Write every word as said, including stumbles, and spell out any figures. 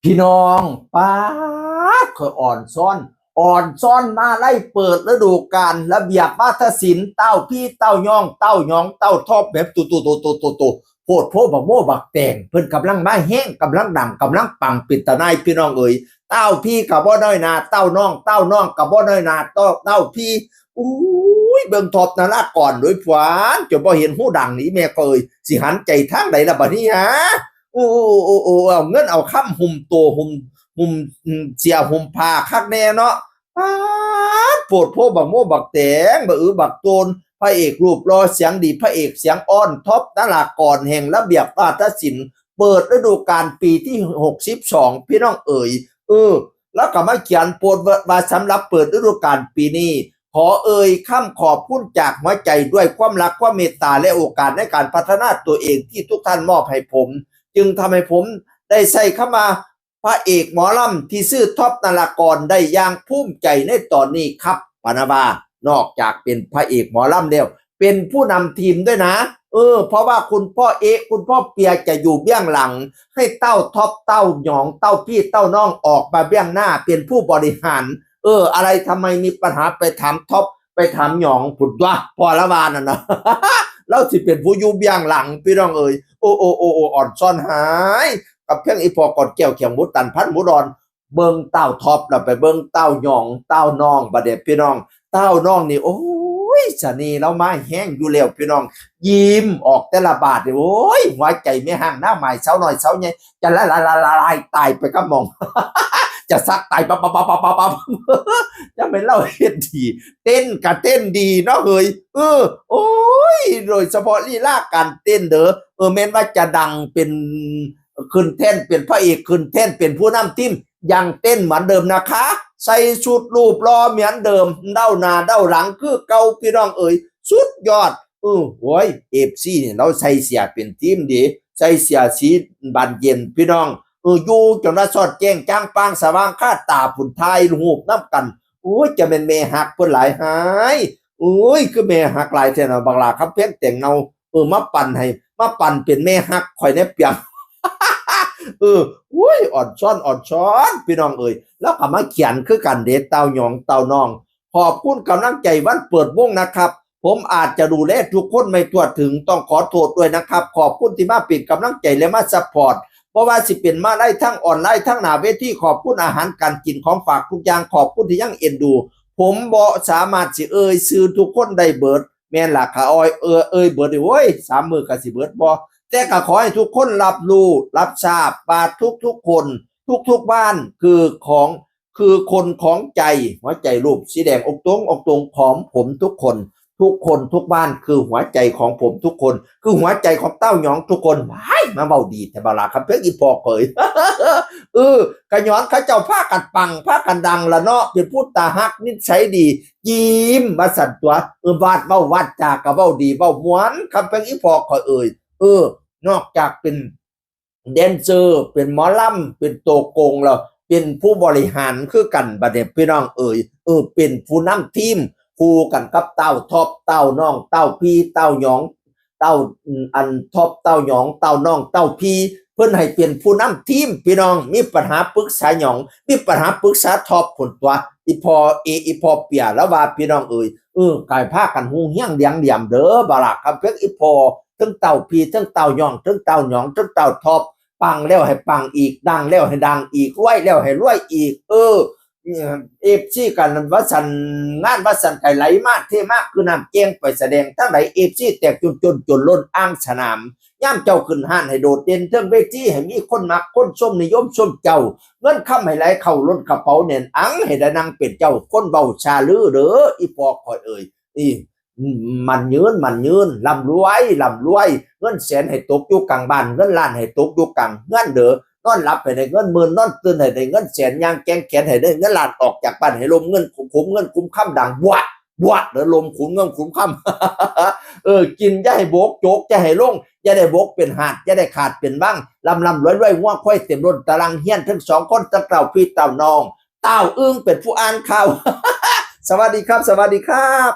พี่น้อง ป๊าด ข่อยอ่อนซ้อน อ่อนซ้อนมาไล่เปิดฤดูกาล ระเบียบวาทศิลป์ เต้าพี้ เต้ายอง เต้ายอง เต้าทอบ แบบตุตุตุตุตุตุ โพดโพบักโม่บักแตง เพิ่นกำลังมาแฮง กำลังดัง กำลังปัง เป็นตาหน่าย พี่น้องเอ๋ย เต้าพี้ก็บ่น้อยหน้า เต้ายอง เต้ายองก็บ่น้อยหน้า เต้า เต้าพี้ อุ้ย เบิ่งทอบนารากรโดยพวาน จนบ่เห็นฮูดังนี่แม่ก็เอ๋ย สิหันใจทางใดล่ะบัดนี้ฮะ โอ้ โอ้ โอ้ โอ้ เอาเงินเอาคำหุ้มโต หุ้ม หุ้ม อืม เสียหุ้มผ้าคักแน่เนาะ ป๊าด โพดโพบักโม่บักแตง บักอือบักโตน พระเอกรูปหล่อเสียงดี พระเอกเสียงอ่อน ทอบนารากรแห่งระเบียบวาทศิลป์ เปิดฤดูกาลปีที่หกสิบสอง พี่น้องเอ๋ย เออ แล้วก็มาเขียนโพสต์ว่า ว่าสำหรับเปิดฤดูกาลปีนี้ ขอเอ่ยคำขอบคุณจากหัวใจด้วยความรัก ความเมตตา และโอกาสในการพัฒนาตัวเองที่ทุกท่านมอบให้ผม จึงทำให้ผมได้ใช้คำว่าพระเอกหมอลำที่ชื่อทอบนารากรได้อย่างภูมิใจในตอนนี้ครับ พะนะว่า นอกจากเป็นพระเอกหมอลำแล้ว เป็นผู้นำทีมด้วยนะ เออ เพราะว่าคุณพ่อเอ๊ะ คุณพ่อเปียจะอยู่เบื้องหลัง ให้เต้าทอบ เต้ายอง เต้าพี้ เต้ายอง ออกมาเบื้องหน้า เป็นผู้บริหาร เออ อะไรทำไมมีปัญหาไปถามทอบ ไปถามยองพุ้นตั๊ว พ่อละว่านั่นนะ ลาวสิเป็นผู้อยู่เบื้องหลัง พี่น้องเอ๋ย โอ้ โอ้ โอ้ โอ้ อ่อนซ้อนหาย กับเพียงอีพ่อก่อนแก้วเขียงหมูตันพันหมูดอน เบิ่งเต้าทอบ แล้วไปเบิ่งเต้ายอง เต้ายอง บัดเดี๋ยวพี่น้อง เต้ายองนี่ โอ้ย เสน่ห์ลาวมาแฮงอยู่แล้ว พี่น้อง ยิ้มออกแต่ละบาดนี่ โอ้ย หัวใจแม่ฮ้างหน้าหมาย สาวน้อยสาวใหญ่ จะละละละละลายตายไปกับหม่อง จะสักตายปั๊บปั๊บปั๊บปั๊บปั๊บปั๊บ จะเป็นลาวเฮ็ดดี เต้นก็เต้นดีเนาะเฮ้ย เออ โอ้ย โดยเฉพาะลีลาการเต้นเด้อ เออ แม่นว่าจะดังเป็น ขึ้นแท่นเป็นพระเอก ขึ้นแท่นเป็นผู้นำทีม ยังเต้นเหมือนเดิมนะคะ ใส่ชุดรูปหล่อเหมือนเดิม เด้าหน้าเด้าหลังคือเก่า พี่น้องเอ๋ย สุดยอด เออ โอ้ย เอฟซี เนี่ย ลาวใส่เสื้อเป็นทีมเด้ ใส่เสื้อสีบานเย็น พี่น้อง เออ อยู่จนว่าสอดแจ้งจ่างป่างสว่างคาตาพุ้น ถ่ายรูปนำกัน โอ้ย จะแม่นแม่ฮักเพิ่นหลายหาย โอ้ย คือแม่ฮักหลายแท้เนาะ บักหล้าคำแพงแตงเนา เออ มาปั่นให้ มาปั่นเป็นแม่ฮักข่อยแหน่เปียง เออ โอ้ย อ่อนซ้อน อ่อนซ้อน พี่น้องเอ๋ย ลาวก็มาเขียนคือกันเด้ เต้ายอง เต้ายอง ขอบคุณกำลังใจวันเปิดวงนะครับ ผมอาจจะดูแลทุกคนไม่ทั่วถึง ต้องขอโทษด้วยนะครับ ขอบคุณที่มาเป็นกำลังใจและมาซัพพอร์ต บ่ว่าสิเป็นมาลัยทางออนไลน์ ทางหน้าเวที ขอบคุณอาหารการกิน ของฝากทุกอย่าง ขอบคุณที่ยังเอ็นดู ผมบ่สามารถสิเอ่ยชื่อทุกคนได้เบิด แม่นล่ะ ข้าอ้อย เอ่ย เอ่ยเบิดนี่ โอ้ย สามมื้อก็สิเบิดบ่ แต่ก็ขอให้ทุกคนรับรู้ รับทราบว่าทุกๆคน ทุกๆบ้านคือของ คือคนของใจ หัวใจรูปสีแดงอกตรงอกตรงของผมทุกคน ทุกคนทุกบ้านคือหัวใจของผมทุกคน คือหัวใจของเต้ายองทุกคน ว้าย มาเว้าดีแท้บักหล้าคำแพง อีพ่อเขย เออ ก็ย้อนเขาเจ้าพากันปัง พากันดังละเนาะ เป็นผู้ตาฮักนิสัยดี ยิ้มว่าซั่นตั๊ว เออ วาดเว้าวาดจาก็เว้าดีเว้าม่วน คำแพง อีพ่อเขยเอ่ย เออ นอกจากเป็น แดนเซอร์ เป็นหมอลำ เป็นตัวโกงแล้ว เป็นผู้บริหารคือกัน บัดนี้พี่น้องเอ๋ย เออ เป็นผู้นำทีม คู่กันกับเต้าทอบ เต้ายอง เต้าพี้ เต้ายอง เต้า อืม อันทอบ เต้ายอง เต้ายอง เต้าพี้ เพิ่นให้เป็นผู้นำทีม พี่น้อง มีปัญหาปรึกษายอง มีปัญหาปรึกษาทอบพุ้นตั๊ว อีพ่อเอ๊ะ อีพ่อเปียละว่า พี่น้องเอ๋ย เออ กายพากันฮู้เฮี้ยงเลี้ยงเหลี่ยมเด้อ บักหล้าคำแพง อีพ่อ เทิงเต้าพี้ เทิงเต้ายอง เทิงเต้ายอง เทิงเต้าทอบ ปังแล้วให้ปังอีก ดังแล้วให้ดังอีก รวยแล้วให้รวยอีก เออ เอฟซี กันว่าซั่น งานว่าซั่น ก็ไหลมาเทมา คือน้ำแก่งไปแสดงทางใด เอฟซี แตกจนจนจนล้นอ่างสนาม ยามเจ้าขึ้นฮ้านให้โดดเด่นเทิงเวที ให้มีคนมักคนชมนิยมชมเจ้า เงินคำให้ไหลเข้าล้นกระเป๋าแน่นอัง ให้ได้นั่งเป็นเจ้าคนเว้าชาลือเด้อ อีพ่อข้อยเอ่ย นี่ อืม หมั้นยืน หมั้นยืน ร่ำรวย ร่ำรวย เงินแสนให้ตกอยู่กลางบ้าน เงินล้านให้ตกอยู่กลางเฮือนเด้อ นอนหลับให้ได้เงินหมื่น นอนตื่นให้ได้เงินแสน ย่างแกว่งแขนให้ได้เงินล้าน ออกจากบ้านให้ล่มเงินคุ้ม เงินคุ้มคำดังบวะ บวะเด้อ ล่มคุ้มเงินคุ้มคำ เออ กินอย่าให้บก จกอย่าให้ลง อย่าได้บกเป็นหาด อย่าได้ขาดเป็นวัง ร่ำร่ำรวยรวย งัวควายเต็มล้นตะลัง เฮียนทั้งสองคน ทั้งเต้าพี้เต้ายอง เต้าอึ้งเป็นผู้อ่านข่าว สวัสดีครับ สวัสดีครับ